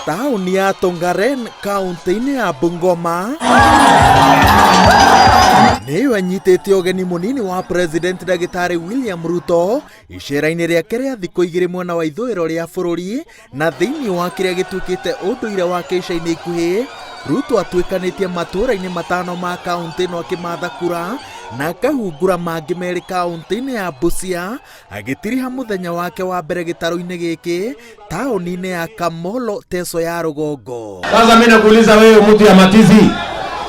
Taũni ya Tongaren kaũntĩ-inĩ ya Bungoma nĩyo ĩnyitĩte ũgeni mũnini wa President Ndagĩtarĩ William Ruto icera-inĩ rĩake rĩa thikũ igĩrĩ mwena wa ithũĩro rĩa bũrũri na thĩinĩ wa kĩrĩa gĩtuĩkĩte ũndũire wake ica-inĩ ikuhĩ. Ruto atuĩkanĩtie matũũra-inĩ matano ma kaũntĩ ĩno akĩmatha kura na akahungura mangĩ merĩ kaũntĩ-inĩ ya Busia agĩtiriha mũthenya wake wa mbere gĩtarũ-inĩ gĩkĩ taũni-inĩ ya Kamolo Teso ya rũgongo. Sasa mimi nakuuliza wewe, mtu ya Matizi,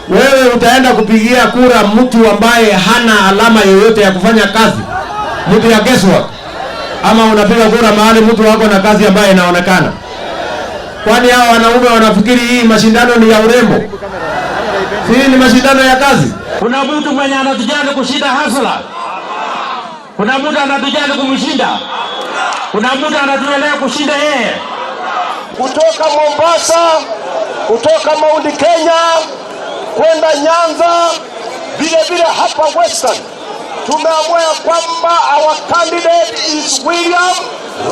wewe utaenda kupigia kura mtu ambaye hana alama yoyote ya kufanya kazi, mtu ya guesswork, ama unapiga kura mahali mtu wako na kazi ambaye inaonekana? Kwani hao wanaume wanafikiri hii mashindano ni ya urembo? Si ni mashindano ya kazi? Kuna mtu mwenye anatujali kushinda hasla? Kuna mtu anatujali kumshinda? Kuna mtu anatuelewa kushinda yeye? Kutoka Mombasa, kutoka Mount Kenya kwenda Nyanza, vile vile hapa Western tumeamua ya kwamba our candidate is William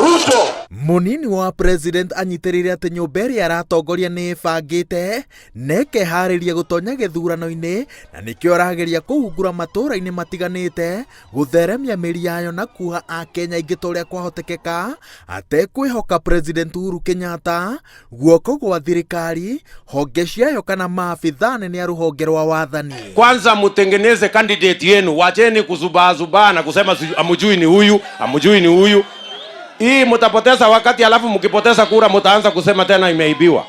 Ruto. Mũnini wa President anyitĩrĩire atĩ nyũmba ĩrĩa aratongoria nĩ ĩbangĩte na ĩkeharĩria gũtonya gĩthurano-inĩ na nĩkĩo arageria kũhungura matũũra-inĩ matiganĩte gũtheremia mĩri yayo na kuha Akenya aingĩ ta ũrĩa kwahotekeka atekwĩhoka President Uhuru Kenyatta, guoko gwa thirikari, honge ciayo kana maabithaa anene a rũhonge rwa wathani. Kwanza mtengeneze candidate yenu, wacheni kuzubaazubaa na kusema amujui ni huyu, amujui ni huyu. Hii mtapoteza wakati, alafu mkipoteza kura mtaanza kusema tena imeibiwa.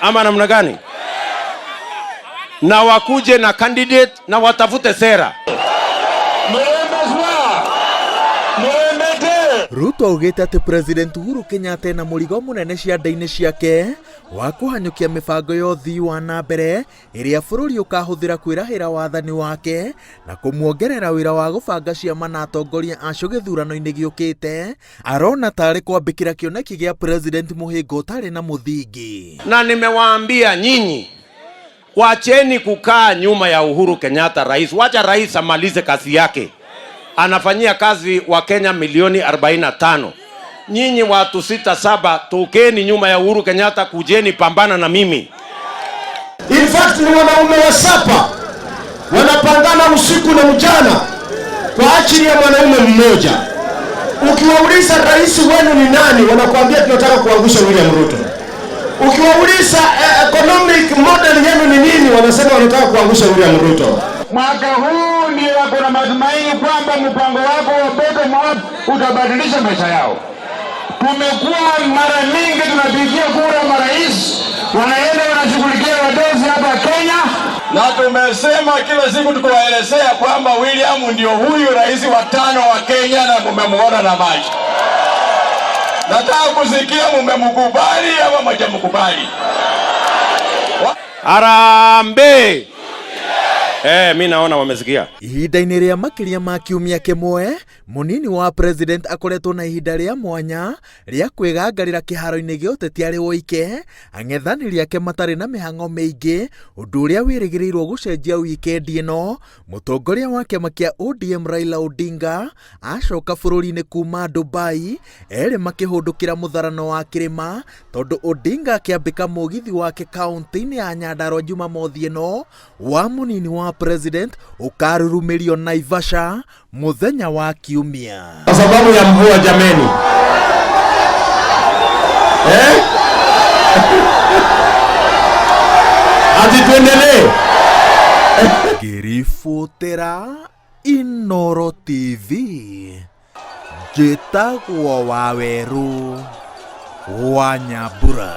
Ama namna gani? Na wakuje na candidate na watafute sera. Ruto augĩte atĩ President Uhuru Kenyatta ena mũrigo mũnene ciande-inĩ ciake wa kũhanyũkia mĩbango ya ũthii wa na mbere ĩrĩa bũrũri ũkahũthĩra kwĩrahĩra wathani wake na kũmuongerera wĩra wa gũbanga ciama na atongoria acio gĩthurano-inĩ gĩũkĩte. Arona tarĩ kwambĩkĩra kĩoneki gĩa President mũhĩnga ũtarĩ na mũthingi. Na nimewaambia nyinyi, wacheni kukaa nyuma ya Uhuru Kenyatta rais. Wacha rais amalize kazi yake. Anafanyia kazi wa Kenya milioni 45. Nyinyi watu 6-7 tokeni nyuma ya Uhuru Kenyatta, kujeni pambana na mimi. In fact ni wanaume wa sapa wanapangana usiku na mchana kwa ajili ya mwanaume mmoja. Ukiwauliza rais wenu ni nani, wanakuambia tunataka kuangusha William Ruto. Ukiwauliza economic model yenu ni nini, wanasema wanataka kuangusha William Ruto. Mwaka huu ndio wako na matumaini kwamba mpango wako wa bottom up utabadilisha maisha yao. Tumekuwa mara mingi tunapigia kura marais, wanaenda wanashughulikia wadosi hapa Kenya. Na tumesema kila siku tukiwaelezea kwamba William ndio huyu rais wa 5 wa Kenya na mumemuona na macho. Nataka kusikia mumemkubali ama hamjamkubali. Harambee! Mi naona wamesikia. Ihinda-inĩ rĩa makĩria ma kiumia kĩmwe, mũnini wa President akoretwo na ihinda rĩa mwanya rĩa kwĩgangarĩra kĩharo-inĩ gĩa ũteti arĩ woike, ang'ethanĩri ake matarĩ na mĩhang'o mĩingĩ, ũndũ ũrĩa wĩrĩgĩrĩirwo gũcenjia wikendi ĩno. Mũtongoria wa kĩama kĩa ODM Raila Odinga acoka bũrũri-inĩ kuma Dubai, erĩ makĩhũndũkĩra mũtharano wa kĩrĩma tondũ Odinga akĩambĩka mũgithi wake kaũntĩ-inĩ ya Nyandarua Jumamothi ĩno wa mũnini wa President ũkarurumĩrio Naivasha mũthenya wa Kiumia. Kwa sababu ya mvua jameni. Ati tuendelee. Ngĩribotera Inooro TV, njĩtagwo Wawerũ wa Nyambura.